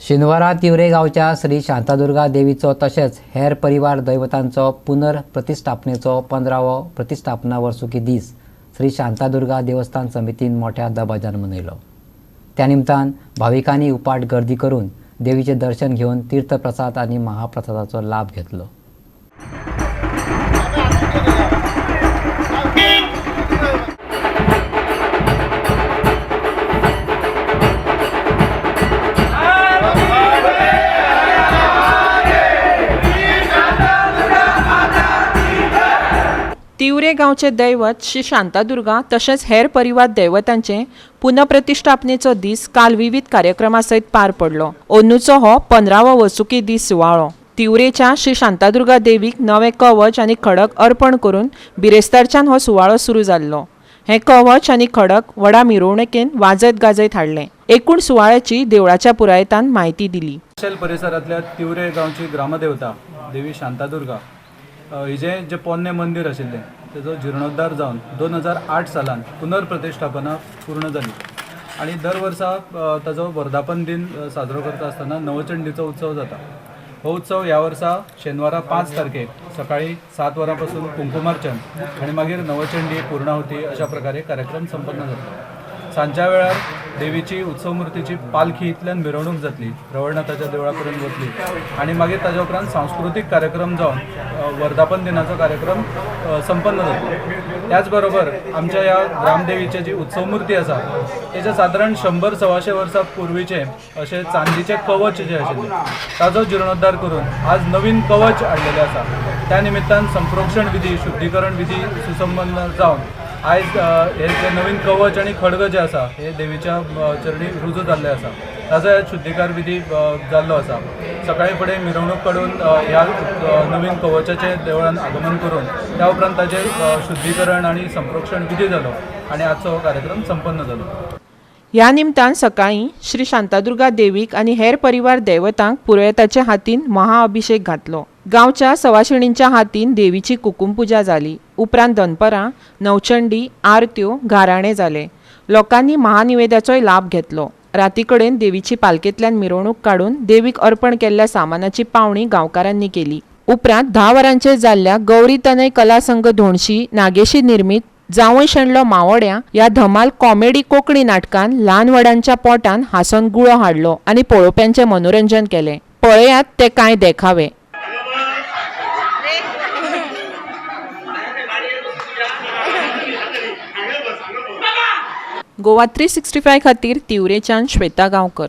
शेनवारा तिवरे गांवच्या श्री शांतादुर्गा देवीचो तशेंच हेर परिवार दैवतांचो पुनर्प्रतिष्ठापनेचो 15वो प्रतिष्ठापना वर्सुकी दीस श्री शांतादुर्गा देवस्थान समितीन मोठ्या दबाज्यान मनयलो. त्या निमतान भाविकांनी उपाट गर्दी करून देवीचें दर्शन घेवन तीर्थप्रसाद आनी महाप्रसादाचो लाभ घेतलो. तिवरे गांवचे दैवत श्री शांतादुर्गा तशेंच हेर परिवार दैवतांचे पुनप्रतिष्ठापनेचो दीस काल विविध कार्यक्रमा सयत पार पडलो. अंदूचो हो 15वो वर्सुकी दीस सुवाळो. तिवरेच्या श्री शांतादुर्गा देवीक नवें कवच आनी खडक अर्पण करून बिरेस्तारच्यान हो सुवाळो सुरू जाल्लो. हें कवच आनी खडक व्हडा मिरवणुकेन वाजयत गाजयत हाडलें. एकूण सुवाळ्याची देवळाच्या पुरायतान म्हायती दिली. माशेल परिसरांतल्या तिवरे गांवची ग्रामदेवता देवी शांतादुर्गा हिजें जें पोन्नें मंदीर आशिल्लें तेजो जिर्णोद्धार जावन 2008 सालान पुनर्प्रतिष्ठापना पूर्ण जाली आनी दर वर्सा ताजो वर्धापन दिन साजरो करता आसतना नवचंडीचो उत्सव जाता. हो उत्सव ह्या वर्सा शेनवारा 5 तारखेक सकाळी 7 वरां पासून कुंकुमार्चन आनी मागीर नवचंडी पूर्णाहुती अशा प्रकारे कार्यक्रम संपन्न जातलो. सांजच्या वेळार देवीची उत्सवमूर्तीची पालखी इतल्यान मिरवणूक जातली, रवळनाथाच्या देवळा पर्यंत वतली आनी मागीर ताज्या उपरांत सांस्कृतीक कार्यक्रम जावन वर्धापन दिनाचो कार्यक्रम संपन्न जातलो. त्याच बरोबर आमच्या ह्या ग्रामदेवीची जी उत्सवमूर्ती आसा तेच्या सादारण 100-125 वर्सां पूर्वीचे अशें चांदीचें कवच जें आशिल्लें ताजो जिर्णोद्धार करून आज नवीन कवच हाडलेलें आसा. त्या निमित्तान संप्रोक्षण विधी, शुद्धीकरण विधी सुसंपन्न जावन आयज हे जे नवीन कवच आनी खडग जे आसा हे देवीच्या चरणी रुजू जाल्ले आसा. ताजो ह्या शुद्धीकार विधी जाल्लो आसा. सकाळी फुडें मिरवणूक काडून ह्या नवीन कवचाचें देवळान आगमन करून त्या उपरांत ताजें शुद्धीकरण आनी संप्रोक्षण विधी जालो आनी आजचो हो कार्यक्रम संपन्न जालो. ह्या निमतान सकाळीं श्री शांतादुर्गा देवीक आनी हेर परिवार दैवतांक पुरोयताच्या हातीन महाअभिषेक घातलो. गांवच्या सवाशिणींच्या हातीन देवीची कुकुमपुजा जाली. उपरांत दनपरां नवचंडी, आरत्यो, गाराणे जाले. लोकांनी महानिवेदाचोय लाभ घेतलो. राती कडेन देवीची पालखेंतल्यान मिरवणूक काडून देवीक अर्पण केल्ल्या सामानाची पावणी गांवकारांनी केली. उपरांत 10 वरांचेर जाल्ल्या गौरी तनय कला संघ धोणशी नागेशी निर्मीत जावंय शेणलो मावोड्या ह्या धमाल कॉमेडी कोंकणी नाटकान ल्हान व्हडांच्या पोटान हांसोन गुळो हाडलो आनी पळोवप्यांचें मनोरंजन केलें. पळयात ते कांय देखावे. गोवा 365 खातीर तिवरेच्यान श्वेता गांवकर.